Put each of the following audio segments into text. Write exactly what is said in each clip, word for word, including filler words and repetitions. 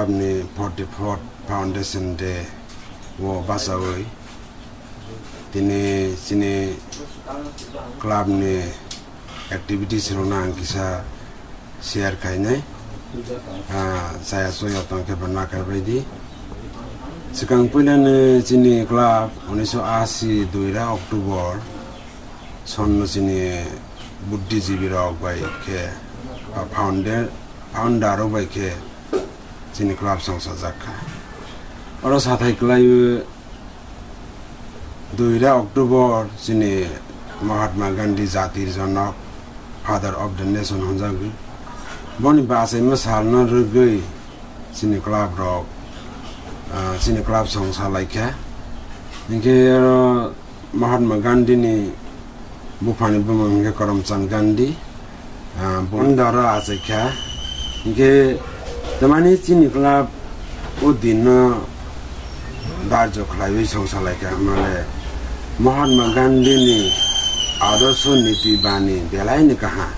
Club ni forty-fourth Foundation Day o bachawi tini chini club ni activities rokno ang kisa share khainai. Ah, chaya chuya tongkhe bo nakarbaidi. Swkang puilani chini club unisho asi dui ra October sonno chini buddhijibi rok bai khe, ah, founder, founder rok bai khe chini club songsajak kha. Oro sathai kwlaiwi dui ra October chini Mahatma Gandhi jatir jonok, Father of the Nation hwnjagwi. Boni bachaima salno rwgwi chini club rok, ah, chini club songsa laikha. Hinkhe oro Mahatma Gandhi ni buphani bumung hinkhe Karamchand Gandhi, ah, bo daro achaikha. Hinkhe tamani chini club o dinno darjo khlaiwi songsa laikha, hwnmale Mahatma Gandhi ni adorsho niti bani belai ni kaham.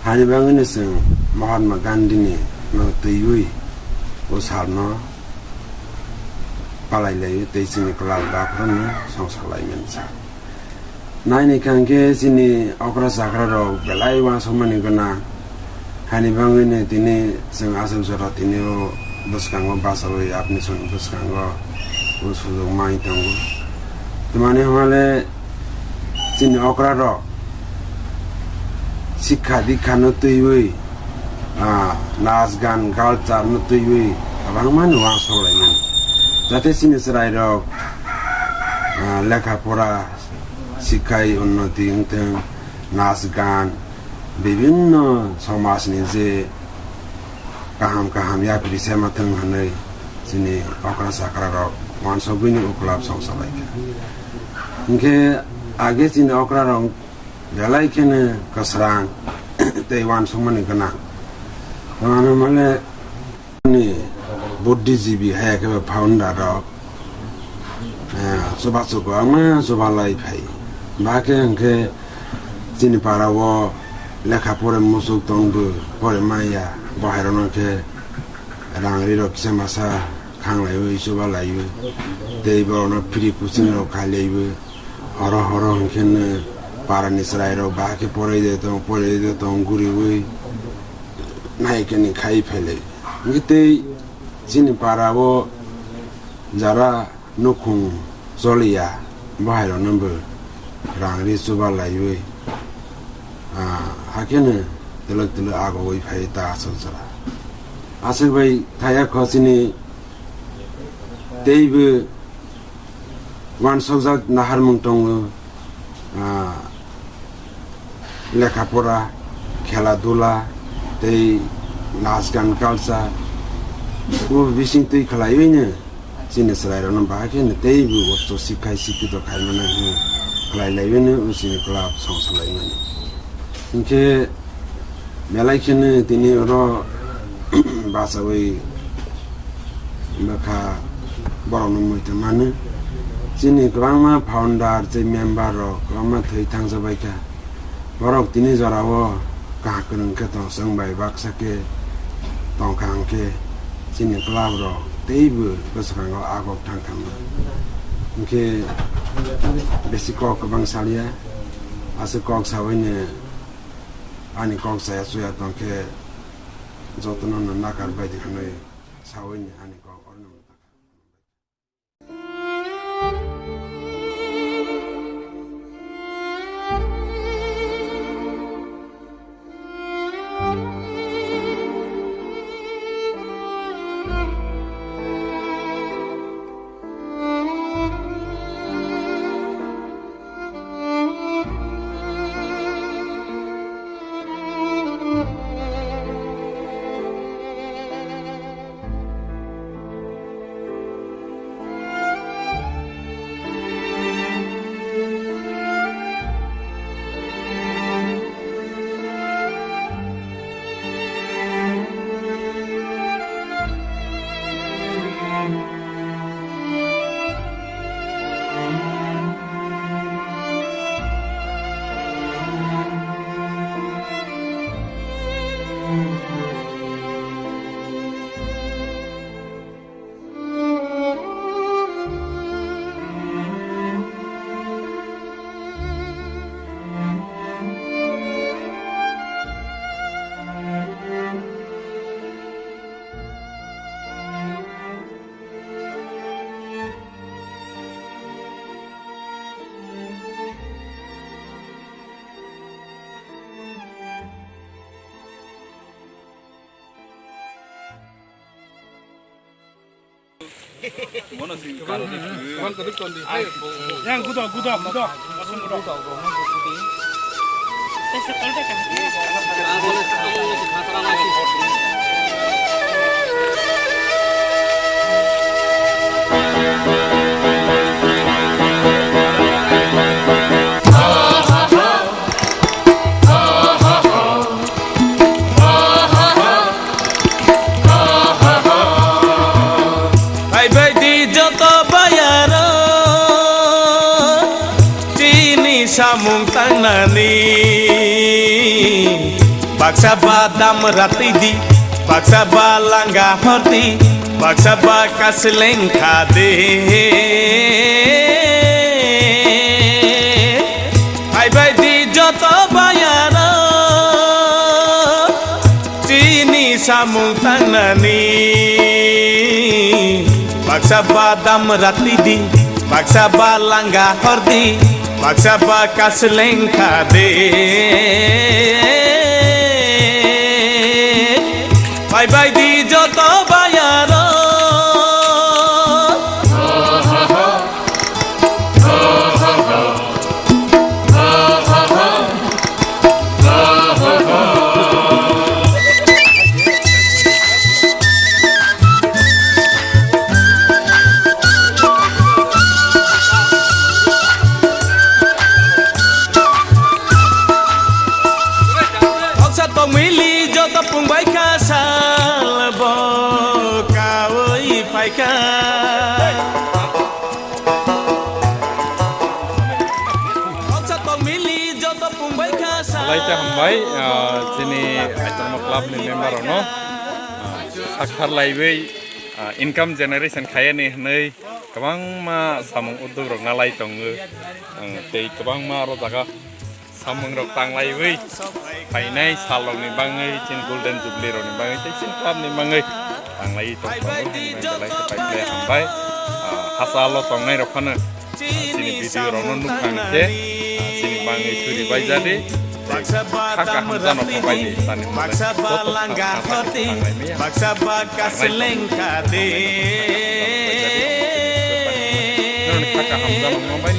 Hani bangwino chwng Mahatma Gandhi ni no twiwi o salno palai lai tei chini kwlal baphuruni songsa lai mani sa. Naini kha hwnkhe chini okra chakra rok belai uansukmani gwnang. Hani bangwino tini chwng aswk jora tini o bwskango bachawi apni soni bwskango o sujuk mai tongo. Tamani hwnle chini okra rok sikha dikha no twiwi, ah, nas gan culture no twiwi kwbangma ni uansuk laimani. Jate chini chwrai rok, ah, lekha pora sikhai unnoti wngthwng, nas gan, bibinno somaj ni je kaham kaham yapri sema thwng hwnwi chini okra chakra rok uansugwini uklab songsa laikha. Hinkhe age chini okra rok belai kheno kwsrang tei uansukmani gwnang. Tamani hwnmale ni buddhijibi hai khe founder rok, eh, chubachu kwbangma chubalai phai. Ba khe hwnkhe chini para o lekha pore muchuk tongbo pore maya, bo hai rokno khe rang ri rok kisa masa khanglaiwi chubalaiwi tei borokno free coaching rok khailaiwi. Horo horo hwnkhe no para ni chwrai rok bahai khe porai de tong, porai de tong guriwi nai khe ni khai phailai. Hwnkhe tei chini para o jara nukhung choliya, bo hai rok no bo rang ri chuba laiwi, ah, hakhe no twlwk twlwk agowi phai ta aswk jora. Aswk bai thaya kho chini teibo uansukjak naharmung tongo, ah, lekha pora, khela dula tei nas gan culture o bising twi khlaiwi no chini chwrai rok no bahai khe no teibo uansuk sikhai sikito khai mano hwnwi khlai laiwi no o chini club songsa lai mani. Hinkhe belai kheno tini oro bachawi bwkha borokno muitu mano. Chini kwbangma founder tei member rok kwbangma thwi thangsa baikha. Borok tini jorao kaham kwrwng khe tong, chwng bai baksa khe tongkha hwnkhe chini club rok teibo bwskango agok thangkha. Hinkhe bisi kok kwbang salia, aswk kok sawi ni ani kok saya chuya tongkhe jotono no nakar baidi hwnwi sawi ni ani kok oro no. Yang gudo, gudo, gudo. Phaibai di joto bayaro, chini samung tangnani. Baksa ba dam ratwi di, baksa ba langa hordi, baksa ba kasleng khade. Phaibai di joto bayaro, chini samung tangnani. Baksa ba dam ratwi di, baksa ba langa hordi, baksa ba kasleng khade. Phaibai di joto bayaro. Noksa tongmili joto pungbai kha sal bo kaui phaikha. Noksa tongmili joto pungbai kha sal. Laita hambai, ah, chini Aitharma club ni member rokno, ah, sakthar laiwi, ah, income generation khayani hwnwi kwbangma samung uddog rok nalai tongo. Ang tei kwbangma aro jaga samung rok tanglaiwi phainai sal rokni bagwi chini golden jubilee rokni bagwi tei chini club ni bagwi tanglaiwi tong tongo. Hwnwi belai khe pai khlai hambai. Ah, hachalo tongnai rok phano, ah, chini video rokno nukha hwnkhe, ah, chini bagwi suri bai jadi. Baksa ba dam ratwi di, baksa ba langa hordi, baksa ba kasleng khade.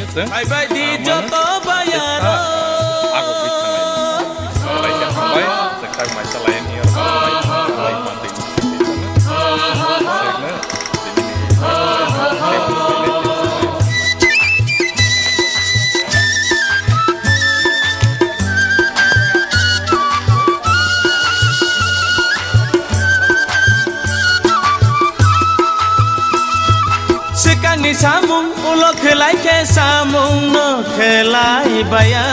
Phaibai di joto bayaro. Swkangni samung ulo khlai khe samung no khlai baya.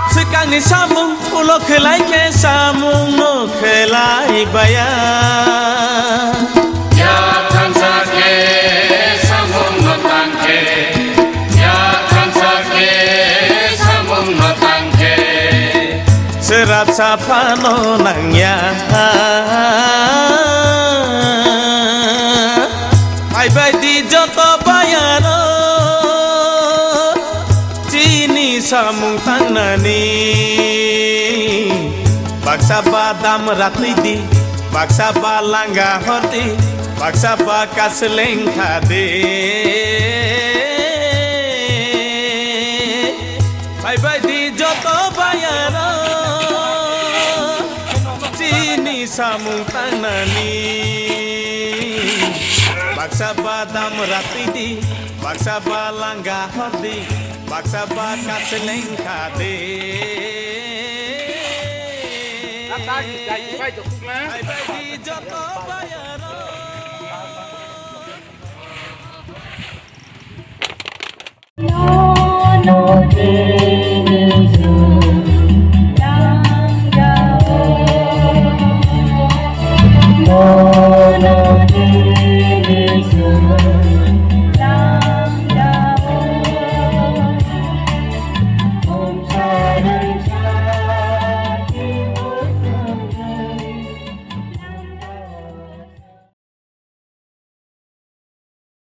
Swkangni samung ulo khlai khe samung no khlai baya. Ya thansa khe samung no tang khe, ya thansa khe samung no tang khe. Swrapsa phano nangya. Phaibai di joto bayaro, chini samung tangnani. Baksa ba dam ratwi di, baksa ba langa hordi, baksa ba kasleng khade. Phaibai di joto bayaro, chini samung tangnani. Baksa ba dam ratwi di, baksa ba langa hordi, baksa ba kasleng khade. Phaibai di joto bayaro.